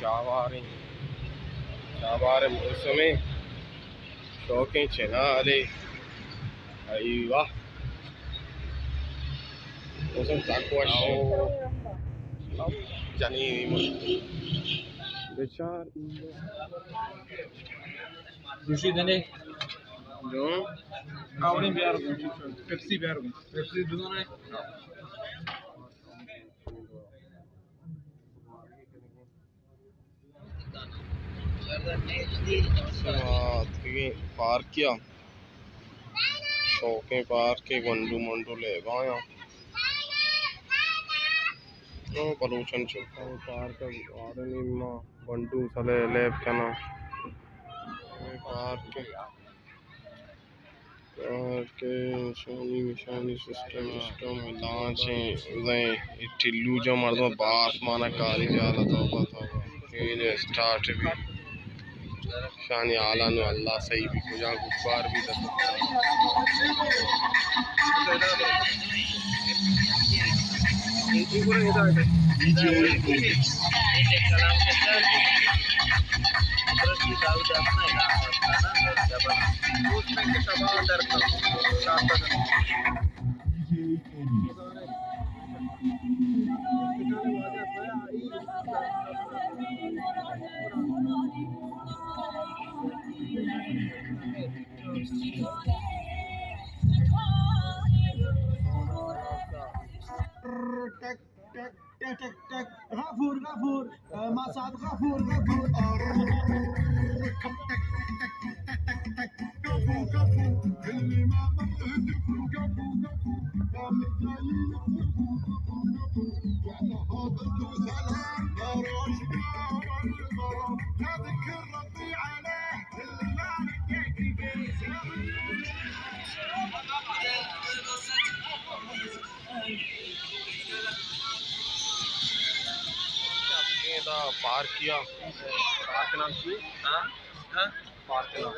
چاواریں، چاوار موسم، شوقیں چنالے۔ ائی واہ، موسم سک وش۔ جنین بچار۔ جوشی دنے۔ جو؟ کاوڑیں بیار گوں، پیپسی بیار گوں۔ پیپسی دو دنے۔ آتکگیں پارکیا، شوقیں پارکے، گونڈو منڈو لیبایاں۔ او بلوچانی چکانی پارک، آدمی ما گونڈو سلے لیب کناں۔ اے پارک۔ پارک، نشانی، نشانی سسٹم، سسٹم، لانچ ایں، بزاں اے ٹلو جاں مردم باز آسمان ءَ کاری جال ءَ، توبہ، توبہ۔ A start be. شانی حالا نوں اللہ سہی بی، کجا گبار بی۔ ٹک، ٹک، ٹک، ٹک، ٹک۔ غفور، غفور، آ، ما صاحب غفور، غفور۔ ادا پارکیا۔ پارک نام چی؟ ہاں؟ ہاں؟ پارک نام۔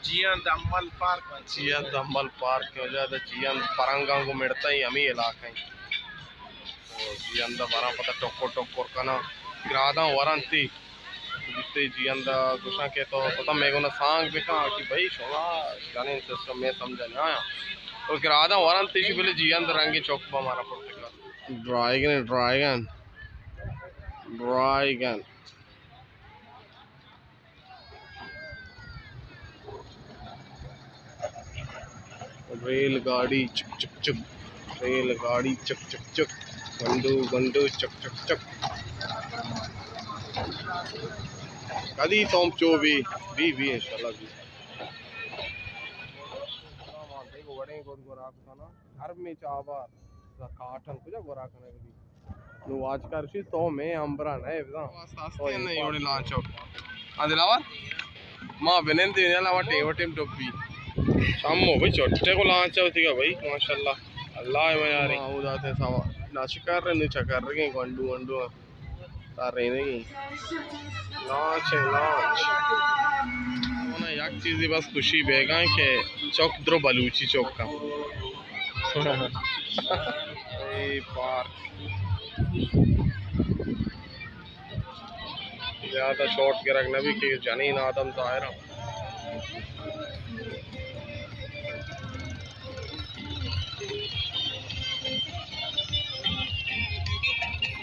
جیئند امل پارک۔ جیئند امل پارک، وجہ دا جیئند پرنگاں گوں مڑتاں ہمے علاقہ ایں۔ او جیئند براں پدا ٹکر ٹکر کناں، گراداں ورنتی۔ گشتے جیئند ءَ گوشاں کہ تو پتہ مئے گونا سانگ بکن کہ بھئی شما جنین سسٹم مئے سمجھ ءَ نہ آیاں۔ تو گراداں ورنت ایشی بلے جیئند رنگیں چوک پہ مارا پرتکا۔ ڈرائیگن، ڈرائیگن، ڈرائیگن۔ ریل گاڑی چک چک چک، ریل گاڑی چک چک چک، گنڈو گنڈو چک چک چک۔ کدی توم چو بی، بی بی انشاءاللہ بی۔ وڑیں گد گورا کتنا، ہر میں چابا کاٹن کجا گورا کنے بی۔ نو واجکار شی تو میں امبرا نہ بزاں۔ واسطہ ہستے نہیں وڑی لانچو۔ ہاں دلاور؟ ما بنندی نے لا ٹیم ٹیم ٹوپی۔ شامو بھائی چھوٹے کو لانچو تیگا بھائی ماشاءاللہ۔ اللہ ہے میں یاری۔ ما او داتے سوا۔ ناشکر نے چکر رگیں گنڈو گنڈو۔ تارینگی۔ لانچ ہے، لانچ۔ منا یک چیزی بس خوشی بیگاں کہ چوک درو بلوچی چوک کا۔ اے پارک۔ زیادہ شارٹ گرگ نہ بی کہ جنین آدم ظاہر ایں۔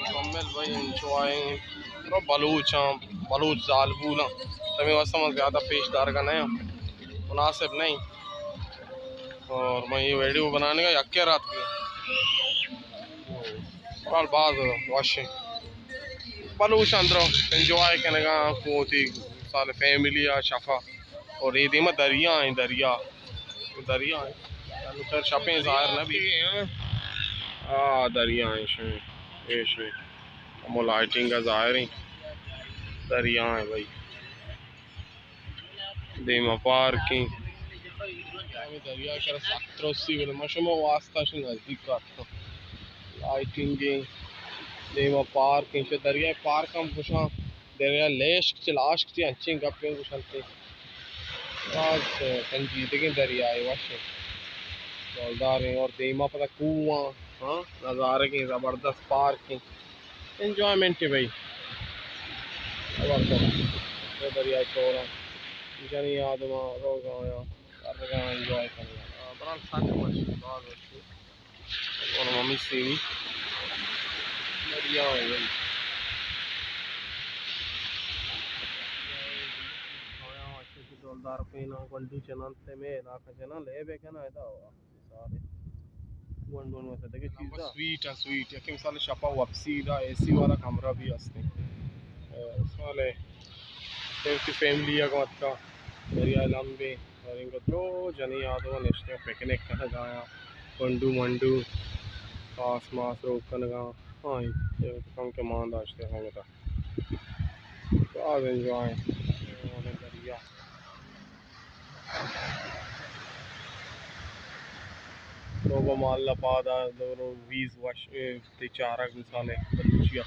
مکمل بھائی انجوائے ایں۔ رو بلوچ ایں، بلوچ زالبول ایں۔ تمہیں واسطہ من زیادہ پیش دارگا نہ ایں۔ مناسب نہیں۔ اور میں یہ ویڈیو بنانے کا یکے رات کی۔ بہرحال باز وش ایں۔ بلوچ اندرو انجوائے کنگا، کوتی سال فیملی آ شفا۔ اور اے دیما دریا ایں، دریا۔ دریا ایں۔ یعنی پھر شپیں ظاہر نہ بی۔ آ، دریا ایں، شیں، اے شیں۔ ہمو لائٹنگ ءَ ظاہر ایں۔ دریا ایں بھائی۔ دیما پارک ایں۔ ہمے دریا کرا سک ترسی، بلے ما شما واسطہ شو نزدیک کاتاں۔ لائٹنگ ایں۔ دیما پارک ایں۔ چہ دریا پارک ہم گوشاں۔ دریا لیشک چہ لاشک چہ انچیں گپیں گوشنتے۔ باز سنجیدگیں دریائے، وش ایں۔ ڈولدار ایں اور دیما پدا کوہ آں، ہاں، نظارگیں زبردست پارک ایں۔ انجوائمنٹ ایں بھائی۔ اے دریائے چوراں جنی آدماں روگ ءَ آیاں، کرگ ءَ آیاں، انجوائے کنگ ءَ آیاں۔ آ، برحال سک وش، باز وش۔ اور ممی سیمی دریا ہے بھائی۔ ڈولدار پینا گونڈو چنان تے میں علاقہ چنان لے بے کنا ادا۔ سارے گونڈو نو تے دگہ چیز دا۔ سویٹ ہے، سویٹ۔ یکی مثال شپا وپسی دا، اے سی والا کمرہ بھی ہستے۔ اے، سالے ففٹی فیملی اگاں اتکا، دریائے لمبے، اور انگا دو جنی آدم نشتے پکنک کنگ آیا، گونڈو منڈو، پاس ماس روک کنگا۔ ہاں، اے کم کہ مان داشتے ہنگتا۔ باز انجوائے۔ دریا۔ توبہ مالا پادا دورو ویز وش، اے، تے چارگ مثالے بلوچیا۔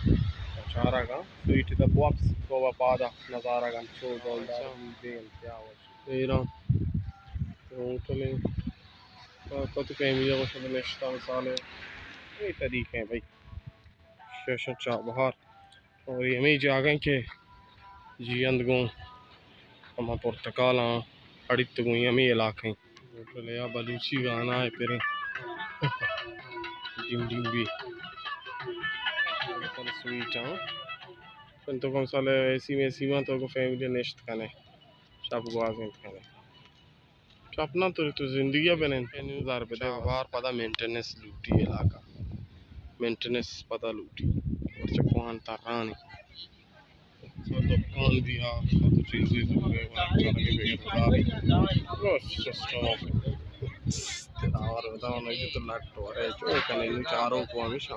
چارگ، ہاں۔ سویٹ دا پواپس توبہ پادا نظارگ انچو دولدار بے انتہا وش۔ ایران۔ ہوٹل ایں۔ کت فیملی وش نشتا مثالے۔ اے طریقے ہیں بھائی۔ شش چابہار۔ اور اے ہمے جاگہ ایں کہ جیئند گوں ہما پرتکالاں اڑیت گوں، اے ہمے علاقہ ایں۔ ہوٹل یا بلوچی گانا ہے پریں۔ ڈیم ڈیم بھی۔ سویٹ ہاں۔ پن تو کم سال اے سی میں سی ماں تو کو فیملی نشت کنے۔ شپ گواز انت کنے۔ چاپ نہ تو، تو زندگی ءَ بنند۔ ہزار بدے۔ چابہار پدا مینٹیننس لوٹی علاقہ۔ مینٹیننس پدا لوٹی۔ اور چہ کوہن ترانی۔ تو دکان بھی ہا، تو چیزی دور ہے، وہاں چلے بے خدا۔ بس سسٹم۔ اور بتاؤ نا، یہ تو لٹ ہو رہے، جو کنے چاروں کو ہمیشہ۔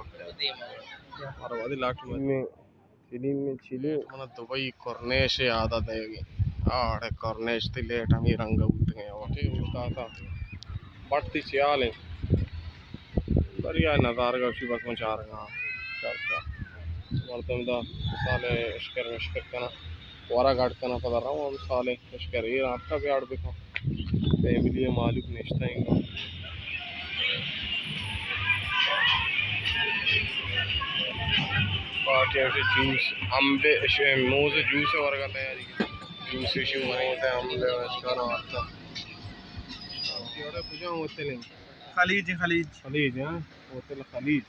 اور وادی لٹ میں۔ چلی میں چلی۔ من دبئی کرنیش یاد آتے۔ آڑے کرنیش تی لیٹ ہمیں رنگ بوتگیں۔ واقعی استاد بٹ تی چیال ہیں۔ دریا نظارہ گوشی بس من چارگا۔ چار چار۔ مردم دا سال اشکر مشکر کنا۔ ورا گاڑ کنا پدا رہا ہم سال اشکر ایر آتا بیاڑ بکا۔ فیملی مالک نشتہ انگا۔ پارٹی ءَ جوس، امبے، ش-، موز جوس ورگا تیاری۔ جوس شی موز امبے اشکانا آتا۔ کجا ہوتل ہیں؟ خلیج، خلیج۔ خلیج، ہاں؟ ہوتل خلیج۔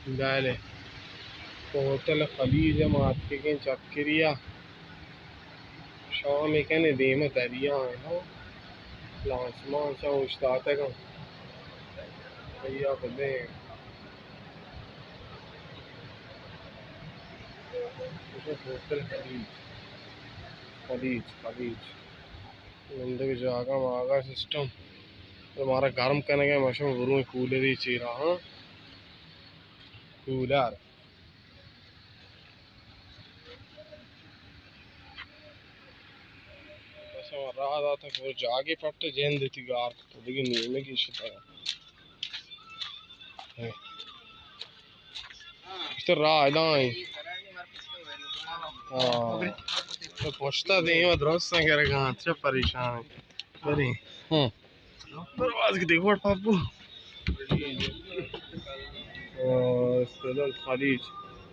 بلے۔ ہوٹل خلیج ءَ ما اتکگیں چکری ءَ۔ شام ءَ کنے دیم ءَ دریا ءَ، ہاں۔ لانچ مانچ ءَ اوشتاتگ اَنت۔ بھیا بلے۔ ہوٹل خلیج۔ خلیج، خلیج۔ نندگ جاگہ ماگہ سسٹم۔ مارا گرم کنگ ءَ مشم برو کولری چیرا، ہاں۔ کولر۔ بس ہم راہ داتا کہ جاگے پٹ جند تی گار تو دیگه نیمگی شتا۔ تو راہ دائیں۔ ہاں۔ تو پشتا دیم درست نہ کرے گا، چه پریشان ہے۔ بری۔ ہاں۔ برواز کی دیکھ وڑ پاپو۔ استدل خلیج۔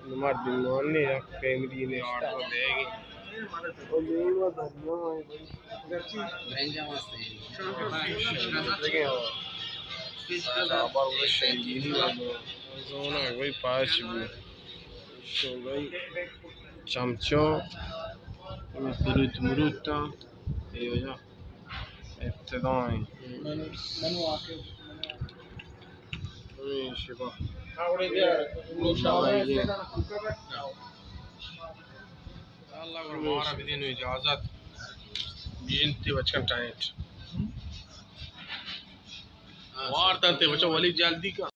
مرد مانی یک فیملی نشتا۔ زونا وہی پاش بھی۔ شوگئی چمچو، بروت مروت، اے وجہ ابتدائیں۔ ہمیں شبہ۔ اللہ گڑا مارا بدین اجازت۔ بجنتے بچکن ٹائٹ۔ وارتنتے بچو ولی جلدی کا۔